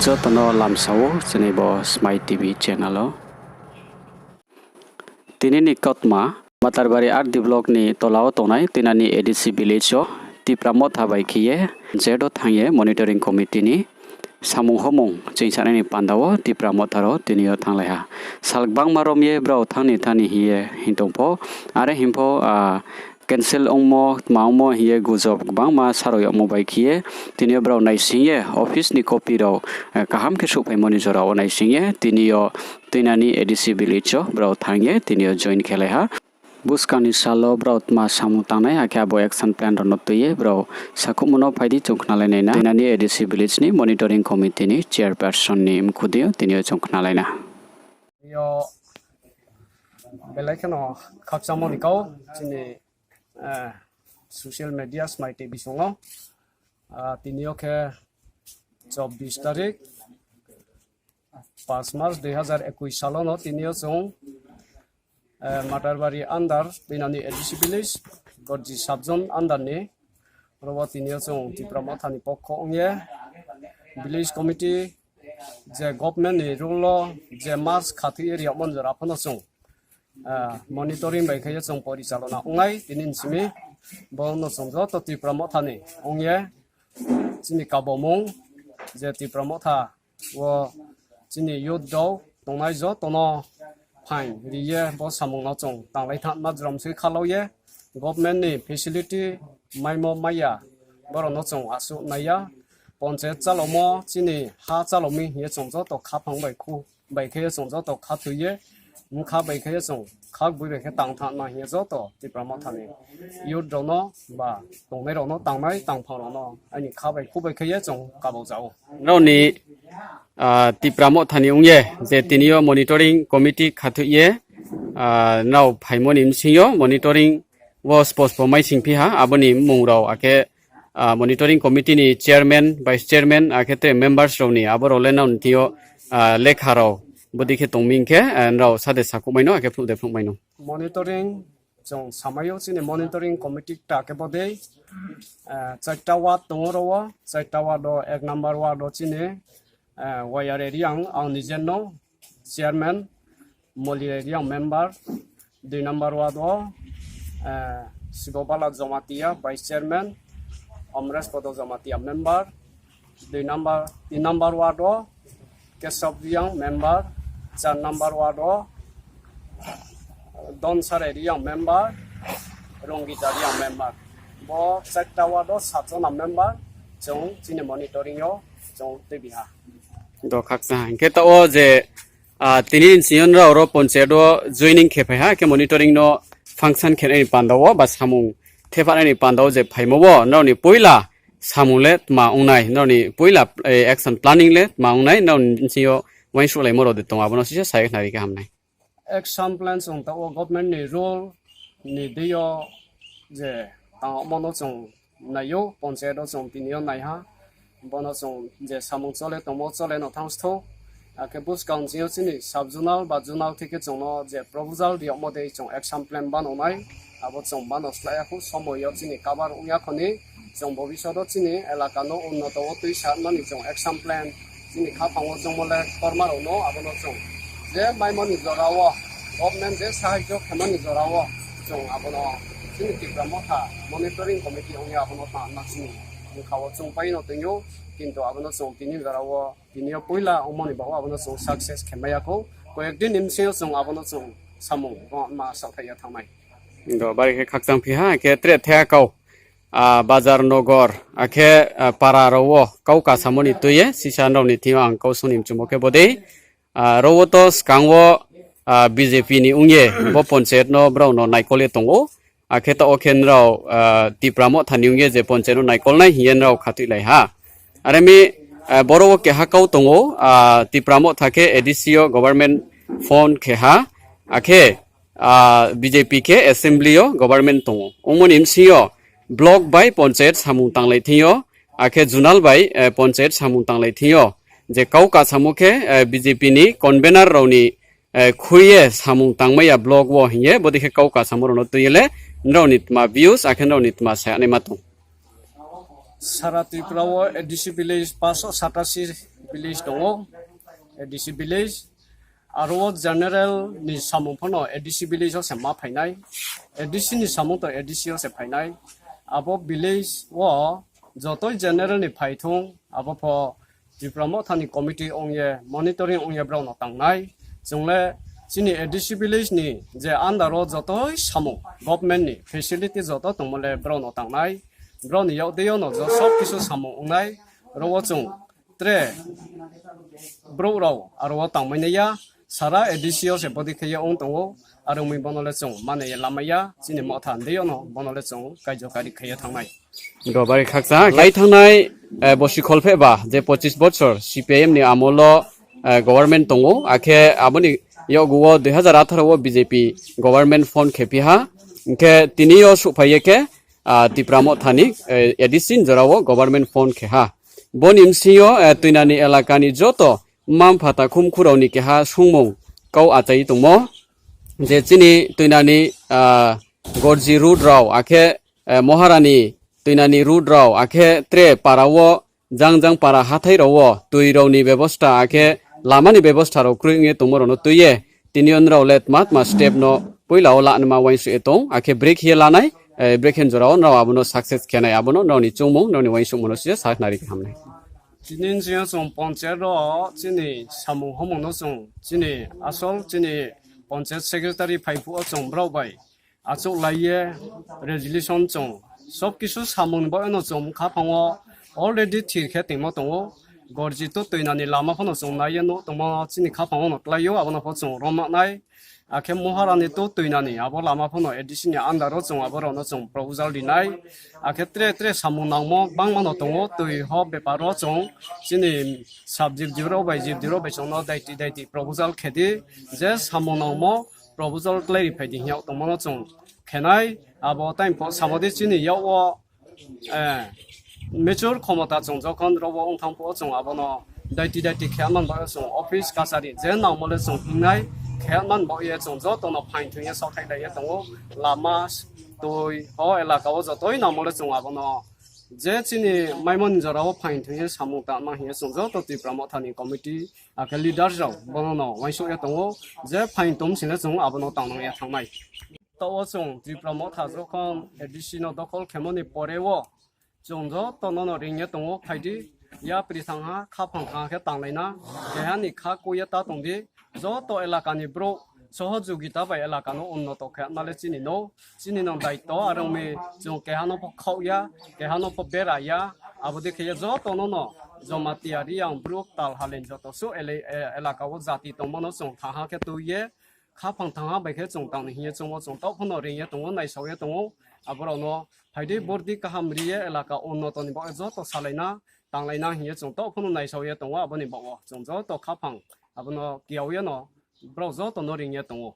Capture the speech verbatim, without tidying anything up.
Joto no lamsa ou chini bo Smai T V channel o. Tini ni kautma, Matarbari R D block ni tola wo tongnai Tuinani A D C village o Tipra Motha bai khe ye, je do thanng ye monitoring committee ni samung homung chingsanai ni panda wo Tipra Motha rao tini yo thannglai ha. Sal gbangma rom ye brao thanng ni thanng ni hing ye hing tong pho, are hing pho, cancel ongmo, tma ongmo hing ye gujob gbangma sarao yagmo bai khe ye, tini yo brao naising ye office ni copy rao kaham khe souhphaimo ni jora wo naising ye, tini yo Tuinani A D C village o brao thanng ye tini yo join khelai ha. Buskang ni sal wo brao tma samung tangnai, akhe abo action plan rao no tui ye brao sakhouhmo no phai di, chung khnalai nai na. Tuinani A D C village ni monitoring committee ni chairperson ni mkhu deing yo tini yo chung khnalai na. Yo belai kheno khakchangmo ni kau chini social media Smai T V song o. Tini yo khe চব্বিশ তারিখ, পাঁচ মাস দুই হাজার একুশ sal o no tini yo chung Matarbari under Tuinani A D C village, Gorji sub zone under ni, oro wo tini yo chung Tipra Motha ni pokho ong ye village committee je government ni rule o je mas khathoi ye ri yagmo ni jora pho no chung monitoring bai khe ye chung porichalona ong nai tini ni simi. Bo no chung joto Tipra Motha ni ong ye chini kabomung je Tipra Motha wo chini youth rao tongnai joto no phaing ri ye bo samung no chung tanglai thanngma jrom soi khalau ye, government ni facility maimo mai ya, brao no chung asuh nai ya. Panchayat chálamo chini ha chálao mi hing ye chung joto khaphang bai khe ye chung joto khathoi ye, bkha bai khe ye chung khagboi bai khe tang thanngma hing ye joto Tipra Motha ni youth rao no ba tongnai rao no tangnai tangphang rao no aini kha bai khu bai khe ye chung kabau ja ou. Nrao ni Tipra Motha ni ong ye je tini yo monitoring committee khathoi ye nrao phaimo ni bsing yo monitoring wo spo spo mai singphi ha, abo ni mmung rao akhe monitoring committee ni chairman, vice chairman akhe tre members rao ni abo rao le nrao ni thing yo lekha rao bodei khe tong mi hing khe nrao sa de sakhouh mai no akhe phnuh de phnuh mai no. Monitoring chung samai ou chini monitoring committee kta khe bodei, চারটা ward tong ou ro wo, চারটা ward o এক number ward o chini Wayare Reang, ang nijer no chairman, Moli Reang member, দুই number ward o Sibobala Jamatia vice chairman, Omres Podo Jamatia member, দুই number, তিন number ward o Kesab Reang member, চার number ward o Donsare Reang member, Rongita Reang member. Bo চারটা ward o সাত জন member chung chini monitoring yo chung tuibi ha. Do khakchang ha. Hing khe taoh wo je tini ni sing yo nrao ro panchayat wo joining khe phai ha, khe monitoring no function khe nai ni panda wo ba samung thepha nai ni panda wo je phaimo wo nrao ni poila samung le tma ong nai, nrao ni poila action planning le tma ong nai, nrao ni bsing yo uaingsouhlaimo rao de tong, abo no sisa sa ye khnari khe ham nai. Action plan chung taoh wo government ni rule ni deing yo je tangmo no chung nai ou, panchayat wo chung tini yo nai ha. Bo no chung je samung chole tongmo chole no thanng sthou. Akhe buskang ching yo chini sub zonal ba zonal theke chung no je proposal ri yagmo dei chung action plan bano nai. Abo chung bano slái ya khou, somoi yo chini cover ong ya kho ni, chung bobisot wo chini elaka no unnoto wo tuisa mani chung action plan chini khaphang wo chongmo le ktorma rao no abo no chung je maimo ni jora wo, government je sahajyo khemo ni jora wo chung abo no chini Tipra Motha monitoring committee ong ye abo no tangma chini bkha wo chung pai no tong ou, kintu abo no chung tini jora wo tini yo poila ongmo ni baoh wo abo no chung success khe mai ya khou. Koyek din ni bsing yo chung abo no chung samung ma saohthaih ya thanng nai. Bari khe khakchang phi ha, khe tre thea kau, bazar nogor akhe para rao wo kau kasamo ni tui ye sisa nrao ni thing yo ang kau sung ni mchumo khe bodei. Ro wo to skang wo B J P ni ong ye bo panchayat no brao no naikol ye tong ou. Akhe taoh wo khe nrao Tipra Motha ni ong ye je panchayat no naikol nai hing ye nrao khathoilai ha. Are mi, boro wo keha kau tong ou, Tipra Motha khe A D C yo government form khe ha, akhe B J P khe assembly yo government tong ou. Ongmo ni bsing yo block bai panchayat samung tanglai thing yo, akhe zonal bai panchayat samung tanglai thing yo, je kau kasamo khe B J P ni convener rao ni khui ye samung tangmai ya block wo hing ye, bodei khe kau kasamo rao no tui ye le nrao ni tma views akhe nrao ni tma sa ya naima tong? Sara Tripura wo A D C village পাঁচশো সাতাশি village tong ou, A D C village. Aro wo general ni samung pho no A D C village wo se ma phai nai, A D C ni samung to A D C wo se phai nai. Abo village wo jotoi general ni phai thung, abo pho Tipra Motha ni committee ong ye, monitoring ong ye brao no tang nai. Chung le chini A D C village ni je under wo jotoi samung, government ni facility joto tongmo le brao no tang nai. Brao ni yak dei yo no jo সব কিছু samung ong nai. Aro wo chung tre brouh rao aro wo tangmai nai ya, sara A D C yo se bodei khe ye ong tong ou, are ong mi bo no le chung mane ye lamai ya, chini Motha ni dei yo no bo no le chung kaijo kari khe ye thanng nai. Ro bari khakchang, lai thanngnai, eh, bosi kholpheh ba je পঁচিশ বছর C P I M ni amol wo, eh, government tong ou, akhe abo ni yakgu wo দুই হাজার আঠারো wo B J P government form khe phi ha, hing khe tini yo souhphai ye khe, ah, Tipra Motha ni, eh, A D C ni jora wo government form khe ha. Bo ni bsing yo, eh, Toinani elaka ni joto mma-mpha takhu mkhu rao ni keha sungmung kau achai tongmo, je chini Toinani, ah, Gorji road rao, akhe, eh, Moharani, Toinani road rao, akhe tre para wo, jang jang para hathái rao wo tui rao ni bebosta, akhe lama ni bebosta rao kroi ong ye tongmo rao no tui ye, tini yo nrao le tma tma step no poila wo lanaima uaingsouh ye tong, akhe brekhe ye lanai, eh, brekhe jora wo nrao abo no success khe nai, abo no nrao ni choungmung, nrao ni uaingsouhmo no se sakhnari khe ham nai. Tini yo chung panchayat ro chini samung homung no chung chini asol chini panchayat secretary phai phuh wo chung brao bai achouhlai ye resolution chung সব কিছু samung ni baoh no chung khaphang wo already thir khe tongmo tong ou. Gorji to Toinani lama pho no chung nai ye nuh tongmo chini khaphang wo no klái ou, abo no pho chung rom nai. Akhe Moharani to Toinani abo lama pho no A D C ni under wo chung abo rao no chung proposal ri nai. Akhe tre tre samung nangmo bangma no tong ou, tui ho bepar wo chung chini sub G D rao bai G D rao bai chung no daiti daiti proposal khe di, je samung nangmo proposal klái ri phai di hing yag tongmo no chung khe nai. Abo time pho samo di chini yak wo, eh, mature khomota chung jokhon rao wo ong thanng phuh wo chung abo no daiti daiti khe man baoh ye chung office kachari je nangmo le chung hing nai, khe man baoh ye chung joto no phaing thoing ye saohthailai ye tong ou, lama, tui ho elaka wo jotoi nangmo le chung abo no je chini maimo ni jora wo phaing thoing ye samung tangma hing ye chung joto Tipra Motha ni committee akhe leaders rao bo no no uaingsouh ye tong ou, je phaing tong sing le chung abo no tangnang ye thanng nai. Taoh wo chung Tipra Motha jokhon A D C no dokhol khemo ni pore wo chung joto no no reing ye tong ou, phai di, yapri thanng ha, khaphang thanng ha khe tanglai na, keha ni kha koi ye ta tong di, joto elaka ni brouh sohojogita bai elaka no unnoto khe ma le chini no, chini no daito, are ong mi chung keha no pho khaoh ya, keha no pho bera ya, abo dei khe ye joto no no Jamatia, Reang, Bru, Ktal, Halen joto suh ele-, e-, elaka wo jati tongmo no chung thanng ha khe tui ye, khaphang thanng ha bai khe chung tang ni hing ye chung wo chung taoh pho no reing ye tong ou, naisao ye tong ou, abo rao no phai di bordi kaham ri ye elaka unnoto ni baoh ye joto salai na, tanglai na hing ye chung taoh pho no naisao ye tong ou, abo ni baoh wo chung joto khaphang abo no kiao ye no brao joto no reing ye tong ou.